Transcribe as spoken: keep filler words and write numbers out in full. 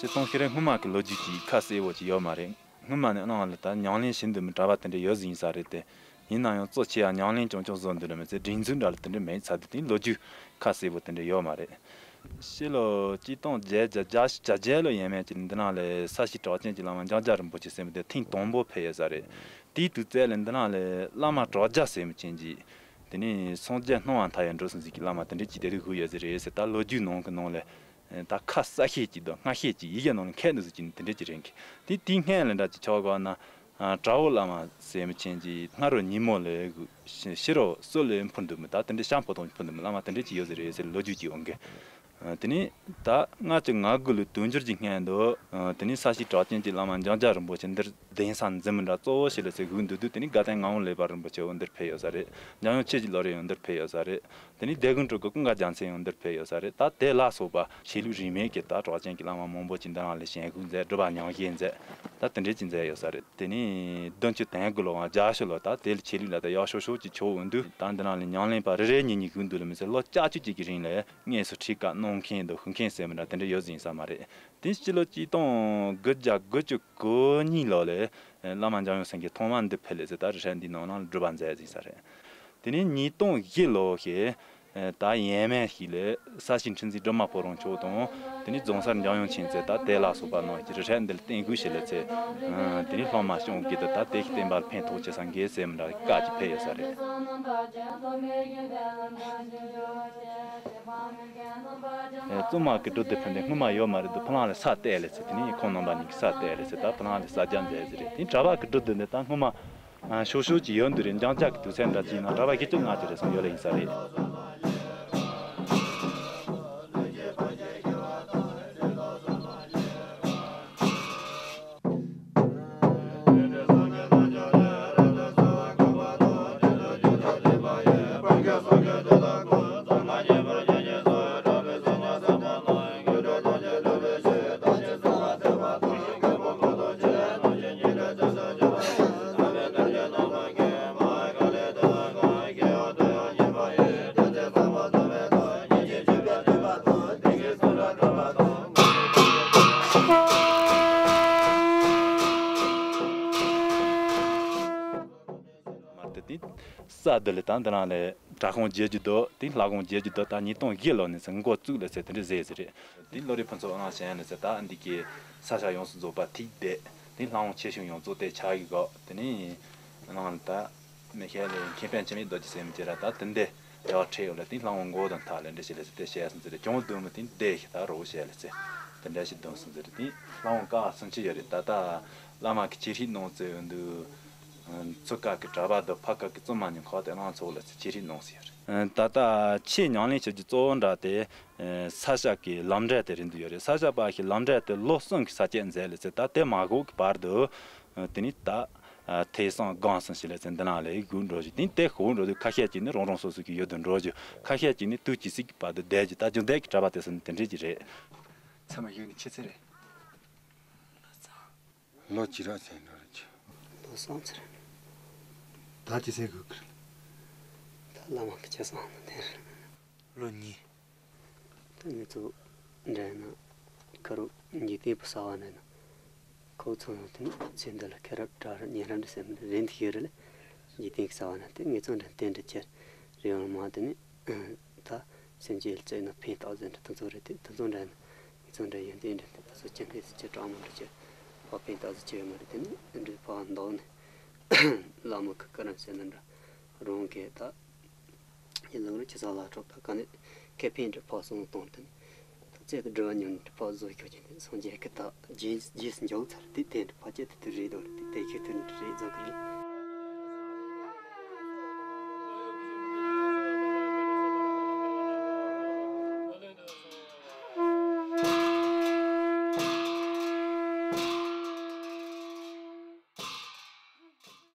གཏོང་ཤེས་རེད། སྔོན་མ་གི་ལོ་རྒྱུས་ཀྱི་ཁ་གསལ་བོ་ཅིག་ཡོད་མ་རེད། སྔོན་མ་ནས་ནང་ལ་ད་ཉམས་ལེན་བྱེད་འདོད་མི་གྲྭ་པ་དེ་འདྲ་ཡོད་ཟིན་ས་རེད་དེ། ཡིན་ན་ཡང་གཙོ་ཆེ་ཡང་ཉམས་ལེན་རྐྱང་རྐྱང་བཟོ་འདོད་ལ་མི་ཚད་སྒྲིག་འཛུགས་འདྲ་ལ་དེ་འདྲ་མེད་ཚ་དུས་དེ་ལོ་རྒྱུས་ཁ་གསལ་བོ་དེ་འདྲ་ཡོད་མ་རེད། ཕྱི་ལོ་གཅིག་སྟོང་བརྒྱད་བརྒྱ་བརྒྱད་ཅུ་གྱ་བརྒྱད་ལོ་ཡས་མས་ཀྱི་འདི་ནང་ལ་ས་གཞི་གྲགས་ཅན་གྱི་བླ་མ་འཇམ་དབྱངས་རིན་པོ་ཆེ་ཟེར་མི་དེ་ཐེངས་དང་པོ་ཕེབས་ཡོད་ས་རེད། དེའི་དུས་ཚོད་ལ་འདི་ནང་ལ་བླ་མ་གྲགས་རྒྱ་ཟེར་མི་ཅན་གྱི། དེ་ནས་སངས་རྒྱས་སྣང་བ་མཐའ་ཡས་འགྲོ་སོང་ཟིག་གི་བླ་མ་དེ་འདྲ་ཅིག་དེ་དུས་ཧུ་ཡོད་ཟིག་རེད་ཟེར། ད་ལོ་རྒྱུས་ནང་གི་ནང་ལ་ད་ཁ་གསལ་ཤེས་ཀྱི་དང་སྔ་ཤེས་ཀྱི་ཡི་གེ་ནང་ལ་མཁས་འདུག་ཟེར་གྱི་དེ་འདྲ་ཅིག་རེད་གི། དེ་དེའི་སྔོན་ལ་འདྲ་ཅིག་ཆོག་གོ་ན། ཨ། གྲྭ་བོ་བླ་མ་ཟེར་མི་ཅན་གྱི་སྔ་རོ་ཉིན་མོ་ལས་ཕྱི་རོ་གསོལ་ལས་འཕུར་འདུག་མི་ད་དེ་འདྲ་ཤམ་ཕོ་དང་འཕུར་འདུག་མི་བླ་མ་དེ་འདྲ་ཅིག་ཡོད་ཟེར་རེད་ཟེར་ལོ་རྒྱུས་ཅིག་འོང་གི། ཨ། དེ་ནས་ད་ལྔ་བཅུ་ང་དགུ་ལོའི་དུས་འགྱུར་གྱི་སྔོན་དུ། ཨ། དེ་ནས་ས་གཞི་གྲགས་ཅན་གྱི་བླ་མ་འཇམ་དབྱངས་རིན་པོ་ཆེ་འདིར་གདན་ས་འཛིན་མི་འདྲ་གཙོ་བོ་ཞིག་ལ་ཟེར་ཧུ་འདུག་དུས། དེ་ནས་དགའ་ལྡན་ངག་དབང་ལེགས་པ་རིན་པོ་ཆེ་འོ་འདིར་ཕེབས་ཡོད་ས་རེད། འཇམ་དབྱངས་ཆོས་ཀྱི་བློ་གྲོས་འོ་འདིར་ཕེབས་ཡོད་ས་རེད། དེ་ནས་སྡེ་དགོན་སྤྲུལ་སྐུ་ཀུན་དགའ་རྒྱལ་མཚན་འོ་འདིར་ཕེབས་ཡོད་ས་རེད། ད་དེ་ལ་སོགས་པ་ཆོས་ལུགས་རིས་མེད་ཀྱི་ད་གྲགས་ཅན་གྱི་བླ་མ་མང་པོ་ཅིག་འདི་རང་ལ་ཞལ་བཞུགས་མཛད། སྒྲུབ་པ་ཉམས་བཞེས་མཛད། ད་དེ་འདྲས་ཅིག་མཛད་ཡོད་ས་རེད། དེ་ནས་བདུན་ཅུ་དོན་དགུ་ལོ་དང་བརྒྱད་ཅུ་ལོ་ད་དེ་ལ་ཆོས་ལུགས་ལ་ད་ཡག་ཤོས་ཤོས་ཅིག་ཆགས་འོང་དུས། ད་འདི་རང་ལ་ཉམས་ལེན་པ་རེ་རེ་གཉིས་གཉིས་ཧུ་འདུག་ལ་མི་ཚད་ལོ་ལྕགས་ཀྱུ་གཅིག་གི་རིང་ལ་དངོས་སུ་ཁྲིད་ཀ་གནང་མཁན་དང་ཞུ་མཁན་ཟེར་མི་འདྲ་དེ་འདྲ་ཡོད་ཟིན་ས་མ་རེད། དེ་སྤྱི་ལོ་གཅིག་སྟོང་དགུ་བརྒྱ་དགུ་བཅུ་གོ་གཉིས་ལོ་ལ་བླ་མ་འཇམ་དབྱངས་སེང་གེ་ཐོག་མར་འདི་ཕེབས་ལས་ཚེ་ད་རི་ཁྲོད་འདི་ནང་ན་སྒྲུབ་པ་མཛད་ཟིན་ས་རེད། དེ་ནས་ཉིས་སྟོང་བཞི་ལོ་ཞེས་ད་ཡས་མས་ཤིག་ལ་ས་གཞི་འཕྲིན་འཛིན་སྒྲོལ་མ་ཕོ་བྲང་མཆོག་དང་། དེ་ནས་རྫོང་སར་འཇམ་དབྱངས་མཁྱེན་བརྩེ་ད་དེ་ལ་སོགས་པ་ནང་གི་རི་ཁྲོད་འདི་ལ་བརྟན་དགོས་ཞེས་ལས་ཚེ། དེ་ནས་སློབ་མ་སྐྱོང་གི་དུ་ད་དེ་ཞིག་བསྟན་པར་ཕན་ཐོགས་ཆེ་ས་འགའ་ཟེར་མི་འདྲ་བཀའ་ཅིག་ཕེབས་ཡོད་ས་རེད། ཨེ། བཙུན་མ་གི་སྒྲུབ་སྡེ་ཕུལ་འདི་སྔོན་མ་ཡོད་མ་རེད་འདུག་ཕ་ལང་ལ་ས་གཏད་ལས་ཚེ། དེ་ནས་ཁོང་རྣམ་པ་གཉིས་ཀྱི་ས་གཏད་ལས་ཚེ་ད་ཕ་ལང་ལ་ས་རྒྱ་མཛད་ཟེར་རེད། དེ་གྲྭ་པ་གི་སྒྲུབ་སྡེ་འདི་ད་སྔོན་མ། ཨ། ཤོག་ཤོག་ཅིག་ཡོད་འདུག་རེད། འཇང་ཅག་གི་དུས་ཚོད་འདྲ་ཅིག་ན་གྲྭ་པ་བཞི་བཅུ་ལྔ་བཅུ་རེ་ཙམ་ཡོད་ལེ་ཡིན་ས་རེད། མར་དེ་དེ་ས་དེ་ལ་ད་འདི་རང་ལ་གྲྭ་ཁང་བརྒྱད་ཅུ་འདུག་དེ་ལྷ་ཁང་བརྒྱད་ཅུ་འདུག་ད་ཉིས་སྟོང་བཞི་ལོ་ནས་ཚེ་འགོ་བཙུགས་ལ་ཚེ་དེ་འདྲ་ཟེར་ཟེར་རེད། དེ་ལོ་རེ་ཕུན་ཚོགས་གླིང་ཞེས་ལ་ཚེ་ད་འདི་གའི་ས་ཆ་ཡོངས་སུ་རྫོགས་པ་ཐིག་བསྡད། དེ་ལྷ་ཁང་ཆེ་ཆུང་ཡོངས་རྫོགས་དེ་ཆགས་ཀྱི་གོ་དེ་ནས་གླིང་ལ་ད་མི་ཤེས་ལས་མཁན་པན་འཆི་མེད་རྡོ་རྗེ་ཟེར་མི་ཅེ་ར་ད་དེ་འདྲ་ཡག་ཁྲེལ་ཡོད་ལ་དེ་ལྷ་ཁང་མགོ་དང་མཐའ་ལ་འདྲ་ཞིག་ལ་ཚེ་དེ་བཤད་སོང་ཟེར་རེད། གྱོང་བསྡུ་མི་དེ་འདྲ་ཞིག་ད་རོགས་བཤད་ལ་ཚེ་དེ་འདྲ་ཞིག་བསྡུ་སོང་ཟེར་རེད། དེ་ལྷ་ཁང་ཀ་སུམ་ཅུ་ཡོད་རེད། ད་ལྟ་བླ་མ་གི་ཆེད་ཁྲིད་གནང་ཚེ་འདུག་ཚུར་ཁག་གི་གྲྭ་པ་དང་ཕར་ཁག་གི་བཙུན་མ་གཉིས་ཁག་དེ་གླིང་ཚོགས་ལ་ཚེ་ཆེད་ཁྲིད་གནང་ཟེར་རེད། ད་ལྟ་ཆེས་ཉམས་ལེན་བྱེད་རྒྱུ་གཙོ་བོ་འདྲ་དེ་ས་སྐྱ་གི་ལམ་འབྲས་དེ་རེད་འདུག་ཡོད་རེད། ས་སྐྱ་པ་ཞིག་ལམ་འབྲས་དེ་ལོ་གསུམ་གྱི་ས་བཅད་མཛད་ལ་ཚེ་ད་དེ་མ་གོ་གི་བར་དུ་དེ་ནི་ད་ཐེ་སང་སྒང་སང་ཞིག་ལ་ཚེ་འདི་ནང་ལ་སྒུག་འགྲོ་རྒྱུ། དེ་དེ་ཤོག་འགྲོ་དུས་ཁ་ཤས་ཀྱིས་ནི་རང་རང་སོ་སོ་གི་ཡུལ་དུ་འགྲོ་རྒྱུ། ཁ་ཤས་ཀྱིས་ནི་དུས་ཇི་སྲིད་ཀྱི་བར་དུ་བསྡད་རྒྱུ། ད་རྒྱུ་འབྲས་ཀྱི་གྲྭ་པ་དེ་ཚོ་ནི་དེ་འདྲས་ཀྱི་རེད། ཚད་མ་ཡོད་ནི་ཆི་ཚེ་རེད། ལོ་ཅི་རག་ཚེ་འགྲོ་རེད་ཅི། ལོ་གསུམ་ཚེ་རེད། ད་ཅི་ཚེ་དགོས་ཀྱི་རེད། ད་བླ་མ་གི་ཆེ་སང་ནི་དེ་རེད། ལོ་གཉིས། ད་ངེད་ཚོ་འདྲ་ཡིན་ན་ཁ་རུ་འཇིག་རྟེན་པ་གསར་བ་འདྲ་ཡིན་ན། ཁོ་ཚོ་ཡང་དེ་ནི་ཚེ་འདི་ལ་ཁེ་རབ་གྲལ་རིམ་ཉེ་རབས་འདྲ་ཟེར་མི་འདྲ་རེད་འདི་ཤེས་རེད་ལ། འཇིག་རྟེན་གྱི་གསར་བ་ན་དེ་ངེད་ཚོ་འདྲ་བསྟན་འདྲ་ཁྱེར་རེད་ཡང་མ་དེ་ནི། ད་སེམས་ཅན་ལ་བརྩེ་ན་ཕན་བཏགས་ཟེར་འདྲ་དེ་ཚོ་རེད་དེ། དེ་ཚོ་འདྲ་ཡིན་ན་ངེད་ཚོ་འདྲ་ཡོན་ཏན་འདྲ་དེ་ཚོ་ཁྱེར་ནས་ཁྱེར་གྲགས་མང་འདྲ་ཁྱེར་ཕ་ཕན་བཏགས་ཟེར་ཁྱེར་ཡོད་མ་རེད། དེ་ནི་འདྲ་ཕ་འདོགས་ནས་བླ་མ་གི་བཀའ་རིམ་ཟེར་ན་འདྲ་རང་གིས་ད། ཡིན་ལུགས་རེ་ཁྱེད་ཚོ་ལ་གྲོགས་ད་ག་ནས་ཁེ་ཕན་འདྲ་ཕོག་སོང་གཏོང་དུ་ནི། ད་ཚེ་དུ་སྒྲུབ་པ་ཉམས་འདྲ་ཕོག་བཟོ་ཁྱོད་ཀྱི་ནི་སངས་རྒྱས་ཀྱི་ད་རྗེས་རྗེས་སུ་འཇུག་ཚར་དེ་དེ་འདྲ་ཕ་ཆད་དུ་དུ་རེད་དོ་རེད་དེ་དེ་ཁྱོད་དུ་འདྲ་རེད་བཟོ་གི་རེད།